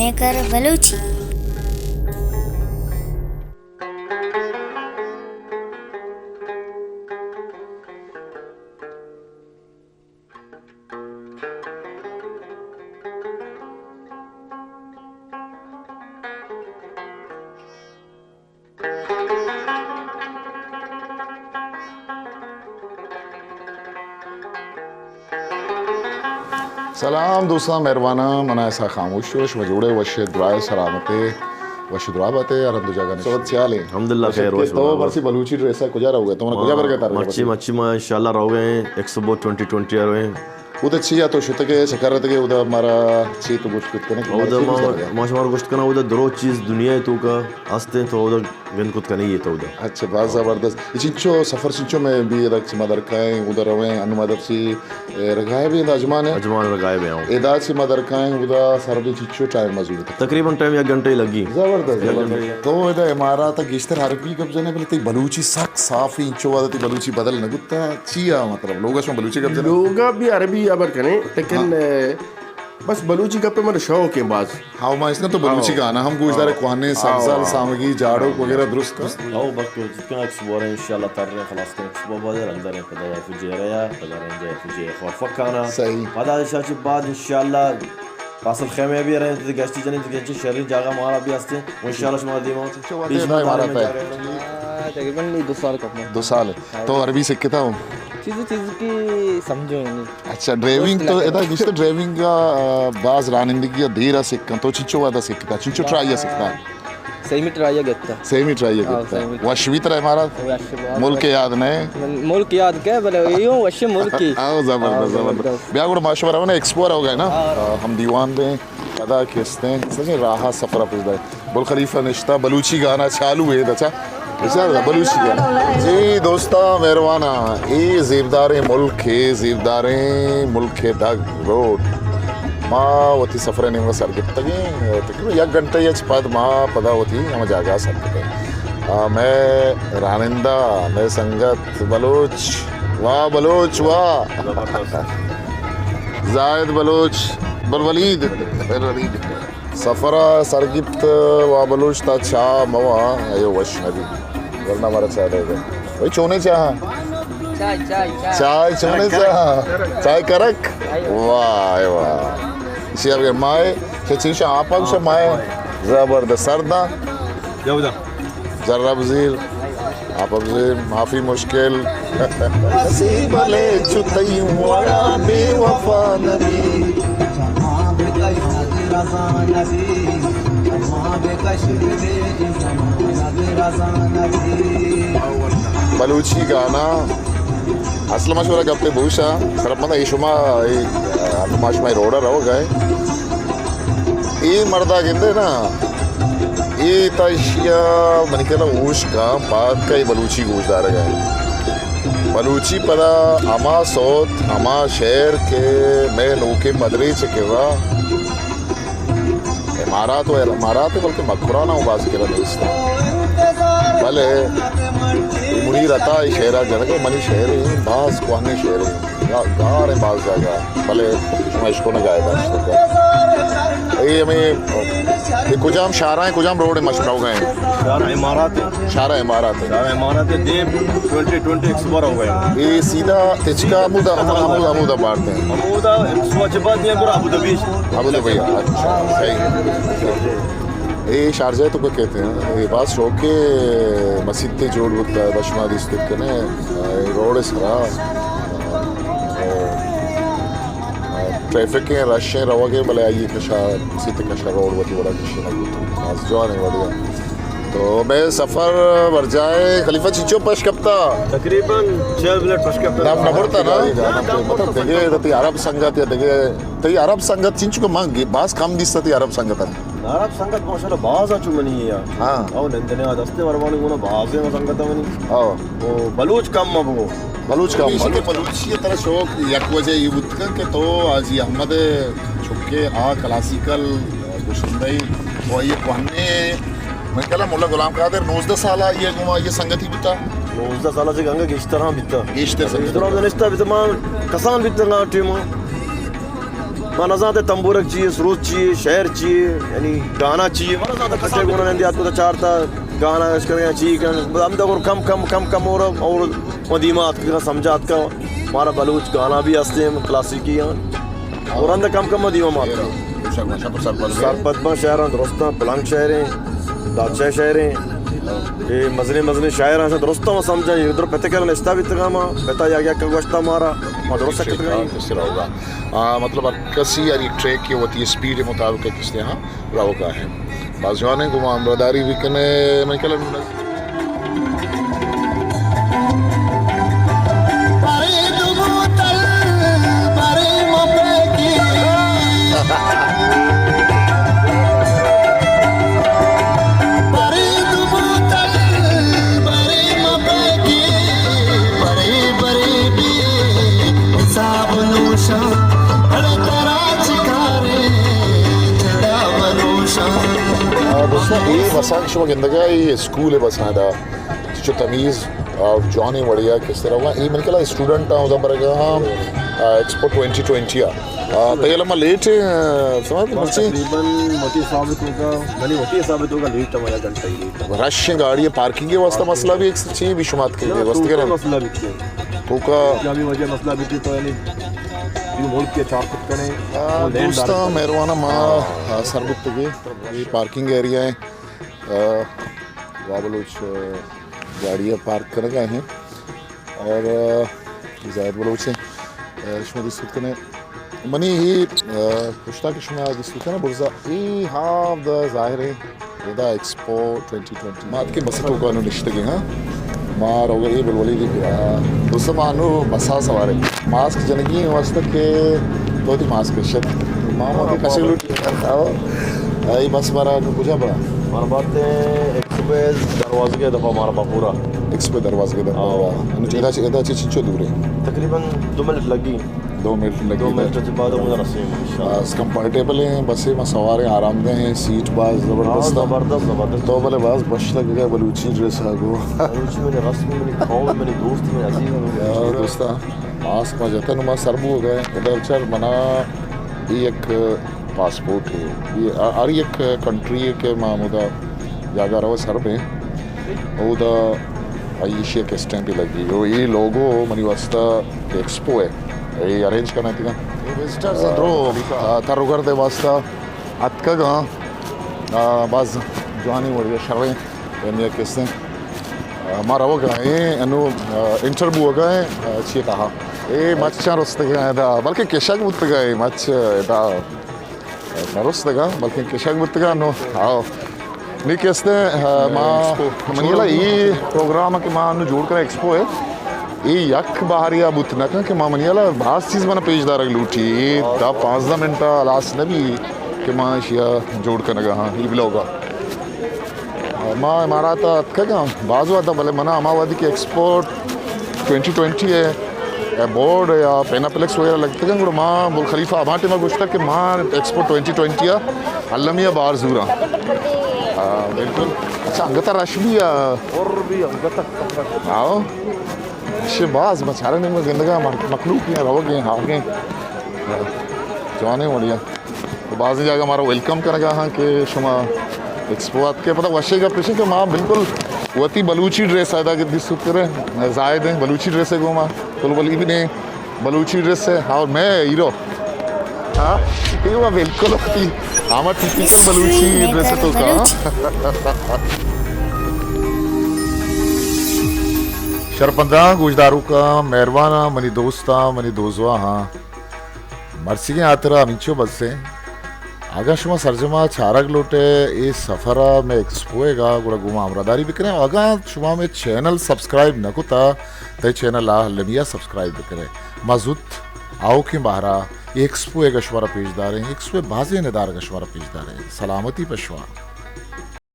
میکر بلوچی۔ سلام دوستاں، مہرباناں، من آں اسحاق خاموش، شما جوڑ ئے، وش ئے، دراہ ئے، سلامت ئے، وش دراہ بات ئے، ہر ہند و جاگہ نشتگ۔ سبت چے حال ایں؟ الحمدللہ، خیر، تو مرچی بلوچی ڈریس ءَ کجا روگ ئے؟ تو من کجا برگ ءَ ترگ ئے؟ مرچی، مرچی ما انشاءاللہ روگ ئے ایں ایکسپو ٹوئنٹی ٹوئنٹی ءَ روگ ئے ایں۔ اودا چیا تو شتگ ئے، چکر اتگ ئے، اودا مارا چے تو گوشت کت کن ئے؟ اودا ما، ما شمارا گوشت کناں، اودا درو چیز دنیا ءِ توکا است ایں، تو اودا گند کت کنئے تو اودا۔ اچھا، باز زبردست۔ اے چنچو سفر چنچو مئے بی، ادا چہ ما در کائیں، اودا رویں، انوں ما در چی، اے، رگائے بی ادا اجمان ءَ؟ اجمان رگائے بی، ہاں۔ ادا چہ ما در کائیں، اودا سر بی چنچو ٹائم مزور بیتگ؟ تقریباً ٹائم یک گھنٹہ لگی۔ زبردست، یک گھنٹہ۔ زبردست۔ تو ادا امارات ءَ گیشتر عربی گپ جنے، بلے تئی بلوچی سک صاف ایں، انچو وہد ءَ تئی بلوچی بدل نہ بوتا۔ چیا مطلب، لوگ ءَ شما بلوچی گپ جنے؟ لوگ ءَ بی عربی ہبر کنے، لیکن، ہاں۔ اے، بس بلوچی گپ ءَ من شوق ایں باز۔ ہاں، ما است تو بلوچی، ہاں، گانا ہم گوش دارے، ہاں، کوہنیں سبزل، ہاں، سامگی، جاڑو، ہاں، وغیرہ درست، درست۔ او بس تو جتکاں ایکسپو ءَ انشاءاللہ تریں، خلاص کنیں ایکسپو ءَ، بعد اندر ایں، پدا فجیرہ یا، پدا رنج فجیرہ خور فکانا۔ صحیح۔ پدا شاچی بعد انشاءاللہ فاصل خیمہ بی رہے، گشتی جنیں، گشتی شہری جاگہ مارا بی ہستیں، انشاءاللہ شما دیما۔ چو وقت پیش ہے میں امارات داریں ہے؟ جاگہ۔ آ، تقریباً دو سال کم ہے۔ دو سال۔ تو عربی سکتا ہو؟ چیز، چیز کی سمجھو نہیں۔ اچھا، ڈرائیونگ تو ادا گشتہ، ڈرائیونگ ءَ، آ، باز رانندگی ءَ دیر ءَ سکاں، تو چنچو وہد ءَ سکتا، چنچو ٹرائی ءَ سکتا؟ سیمی ٹرائی ءَ گتا۔ سیمی ٹرائی ءَ، ہاں، گتا۔ Semi try. وش بیت ترا امارات؟ وش باز۔ ملک یاد نہ؟ من ملک یاد کہ، بلے ایو وش ملکی۔ آو، زبردست، ہاں، زبردست۔ زبردست۔ بیا گڑا ما شما رونے ایکسپو ءَ روگ ئے نا؟ ہاں۔ آ، ہم دیوان بیں۔ پدا کہ استیں، سجیں راہ ءَ سفر ءَ پیش داریں۔ بل خلیفہ نشتہ، بلوچی گانا چالو ایں، اچھا۔ بچار دا بلوچی گانا۔ جی دوستاں، مہرباناں، اے زیبداریں ملک ایں، زیبداریں ملک ءِ دگ روڈ۔ ما وتی سفر ءِ نیمگ ءَ سر گپتگیں، تقریباً یک گھنٹہ ءَ چہ پد ما پدا وتی ہما جاگہ ءَ سر کتیں۔ آ، مئے رانندہ، مئے سنگت بلوچ، واہ بلوچ، واہ۔ زبردست۔ زاہد بلوچ، بل ولید، بل ولید۔ سفر ءَ سر گپت، واہ بلوچ، تا چاہ مواں، ایو وش نہ بی۔ ورنہ مارا چاہ دے دے۔ بھئی، چونیں چاہ؟ چائے، چائے، چائے۔ چائے، چونیں چاہ؟ چائے کرک؟ واہ، واہ۔ ایشی ءَ بگر مائے، چہ چیشاں آپ ءَ گوشاں مائے۔ زبردست، سرداں۔ جاویداں۔ زرہ بزیر، آپ بزیر، معافی مشکل۔ نصیب لے چو تئی وڑا بے وفا نبی۔ بلوچی گانا۔ اصل ما شمارا گپے بوشاں، سرپد اے شما، اے، ما شما اے روڈ ءَ روگ ءَ ایں۔ اے مرد ءَ گندے نا، اے تا ایشی ءَ منی خیال ءَ ہوش کاں پاد کا اے بلوچی گوش دارگ ءَ۔ بلوچی پدا ہما سوت، ہما شعر کہ مئے نوکیں مدریچ ءِ کرا امارات و امارات بلکہ مکران ءَ باز کرا نیست۔ بلے اے منیر عطا ءِ شعر ءَ جنگ ءَ، منی شعر ایں، باز کوہنیں شعر ایں۔ گا-، گار ایں باز جاگہ، بلے شما اشکنگ ءَ اے داشت۔ اے ہمیں، اے کجام شہر ایں، کجام روڈ ایں، مشرف روگ ءَ ایں؟ شہر امارات ایں۔ شہر امارات ایں۔ شہر امارات ایں، دیم ٹوئنٹی ٹوئنٹی ایکسپو ءَ روگ ءَ ایں۔ اے سیدھا تچکا ہمودا، ہمودا، ہمودا، ہمودا بارت ایں۔ ہمودا ایکسپو ءَ چہ بعد دیم برو ابوظہبی۔ ابوظہبی، اچھا، صحیح۔ اے شارجہ ءِ توکا کئیت ایں، اے باز شوکیں مسیتے جوڑ بوتہ، بشما دیست کنے، اے روڈ ءِ سرا، ٹریفک ایں، رش ایں، روگ ایں، بلے آئی کشا، مسیت کشا روڈ وتی وڑا کشینگ بوتہ، باز جوانیں وڑے ایں۔ تو مئے سفر برجاہ ایں، خلیفہ چنچو پش کپتہ؟ تقریباً چل منٹ پش کپتہ۔ دم نہ برتہ نا؟ مطلب دگہ تئی عرب سنگت یا دگہ، تئی عرب سنگت چنچو کہ من باز کم دیستہ تئی عرب سنگت۔ عرب سنگت ماشاءاللہ باز اچو منی یا۔ ہاں۔ او نندنے آ دستے ورمانی گونا بازیں سنگت منی۔ او۔ او بلوچ کم مہ بو۔ بلوچ کم۔ ہمیشہ کہ بلوچی ترا شوق یک وجہ اے بوت کن کہ تو حاجی احمد چکے آ کلاسیکل گشندہ و یہ کوہنے، من کلا مولا غلام قادر نوزدہ سال آئی گوما یہ سنگتی بوتا۔ نوزدہ سال سے گنگا گیشتر ہاں بیتا۔ گیشتر سنگت۔ گیشتر ہاں نشتا بیتا، ما کسان بیتا گا ٹیم۔ ما نزانتے تمبورک چی ئے، سروز چی ئے، شعر چی ئے، یعنی گانا چی ئے، ما نزانتے کسے گونا نندی آتکو تا چارتا گانا اش کرگا چی کن، بس ہم دور کم کم کم کم اور، اور ما دیما آتکا سمجھا آتکا، مارا بلوچ گانا بھی ہستے ہیں، کلاسیکی ہیں، اور ہم کم کم ما دیما مات۔ سرپد باں، شعراں درستاں، پلنگ شعریں، بادشاہ شعریں، اے مزنیں مزنیں شاعراں درستاں ما سمجھا، ادھر پتے کر نشتا بیتگا ما، پتا یا یا گوشتا مارا، ما درست کتگا۔ آ، مطلب ہر کسی ہر یک ٹریک کے وتی اسپیڈ مطابق کستے ہاں روگا ہیں۔ باز جوانیں گوں ما ہمراہداری بھی کنے، من کلا آ، دوستاں، اے بساں کہ شما گندگا، اے اسکول ءِ بساں دا۔ چو تمیز اور جوانیں وڑیا کس طرح ہوا۔ اے من کلا اسٹوڈنٹ آں، ادا برگا ہاں، آ، ایکسپو ٹوئنٹی ٹوئنٹی آ۔ آ، تئی علم لیٹ ہے، آ، سمجھ ما مرچی؟ تقریباً وتی حساب توکا، منی وتی حساب توکا لیٹ ہے، یا گھنٹہ ہی لیٹ ہے۔ رش گاڑی پارکنگ کے واسطہ مسئلہ بھی ایک چیز بھی شمات کے نہ، واسطے تو کرا۔ مسئلہ بھی ہے۔ تو کا کیا بھی وجہ مسئلہ بھی تو یعنی یہ ملک کے چار خود کنے آ، اور لینڈ دوستاں، دار مہربانہ ما، ہاں۔ آ، سر بوتگے، یہ پارکنگ ایریا ہے۔ آ، وا بلوچ، آ، گاڑی ءَ پارک کنگ ءَ ایں اور، آ، زاہد بلوچ ایں، آ، شما دیست کنے۔ منی ہی، آ، پشتا کہ شما دیست کنے برزا اے ہاں دا ظاہر ہے ادا ایکسپو ٹوئنٹی ٹوئنٹی۔ ما اتکیں بس توکا نو نشتگیں، ہاں۔ ما روگا اے بلولی دی، آ، دوست ما نو بسا سوارے۔ ماسک جنگی واسطہ کہ تو دی ماسک شت۔ ما ما کشک لوٹی۔ آؤ۔ اے بس مارا نو کجا برا؟ مارا بات ہے ایکسپریس دروازگے دفعہ مارا باپورا۔ ایکسپریس دروازگے دفعہ۔ آؤ۔ انو چہ ادا چہ، ادا چہ چنچو دور ہے؟ تقریباً دو منٹ لگی۔ دو منٹ لگی۔ دو منٹ چہ بعد ہم رسیں انشاءاللہ۔ بس کمفرٹیبل ہیں، بس میں سوار ہیں، آرام دہ ہیں، سیٹ باز زبردست۔ ہاں، زبردست، زبردست۔ تو بلے باز بش لگ گئے بلوچی ڈریس آگو۔ بلوچی منی رسم، منی قوم، منی دوست، منی عزیز، منی دوست۔ ماسک ما جتن ما سر بو گئے۔ ادا چر منا اے یک پاسپورٹ ہے، اے ہر یک کنٹری ہے کہ ما ہمودا جاگہ رو سر بیں، اودا ایشی یک اسٹیمپ لگی۔ او اے لوگو منی واسطہ ایکسپو ہے، اے ارینج کرنا تھا۔ وزٹرز درو، آ، تر و گرد واسطہ اتکگاں، آ، باز جوانی وڑی شریں۔ اینی کسیں، آ، ما روگ ءَ ایں، انو، آ، انٹر بوگ ءَ ایں، آ، چی تہا۔ اے مچاں رستگ ءَ ادا، بلکہ کشگ بوتگ ءَ اے مچ ادا نہ رستگ ءَ، بلکہ کشگ بوتگ ءَ نو۔ آؤ۔ نی کستے، آ، ما، منی والا اے پروگرام کہ ما انو جوڑ کر ایکسپو ہے۔ اے یک بہاریا بوت نہ کن کہ ما منی والا باز چیز منا پیش دارگ لوٹی۔ اے دہ پانزدہ منٹ لاس نہ بی کہ ما اشیا جوڑ کنگا ہاں، اے بلاگ ءَ۔ ما امارات ءَ اتکگاں باز وھد ءَ، بلے منا ہما وھدی کہ ایکسپو ٹوئنٹی ٹوئنٹی ءِ بورڈ یا پیناپلیکس وغیرہ لگتگاں، گڑا ما بل خلیفہ ہما ٹائم ءَ گوشتگ کہ ما ایکسپو ٹوئنٹی ٹوئنٹی ءَ المی ءَ بار زوراں۔ آ، بالکل۔ اچھا، انگت ءَ رش بی ءَ؟ اور بی انگت ءَ۔ آؤ۔ اش باز بچارے نیمگ گندگا مخلوق ہیں، روگ ہیں، ہاگ ہیں۔ جوانیں وڑیا۔ تو بازیں جاگہ مارا ویلکم کنگا ہاں کہ شما ایکسپو آتکے۔ پدا وشے گپ اش کہ ما بالکل وتی بلوچی ڈریس ادا کہ دیست کرے، زاہد ہیں بلوچی ڈریس ہے گوما، بالکل ابن ہیں بلوچی ڈریس ہے اور میں ہیرو۔ ہاں، یہ وہ بالکل وتی ہما ٹیپیکل بلوچی ڈریس ہے تو کا۔ شرپنداں، گوشداروکاں، مہرباناں، منی دوستاں، منی دوزواہاں۔ مرچیگیں ہاترا ہمینچو بس ایں۔ اگاں شما سرجما چارگ لوٹے اے سفر ءَ مئے ایکسپو ئیگ ءَ، گڑا گوں ما ہمراہداری بکنے۔ اگاں شما مئے چینل سبسکرائب نہ کتا، تئی چینل ءَ المی ءَ سبسکرائب بکنے۔ ما زوت آؤکیں بہر ءَ ایکسپو ئیگ ءَ شمارا پیش داریں۔ ایکسپو ءِ بازیں ندارگ ءَ شمارا پیش داریں۔ سلامتی پہ شما۔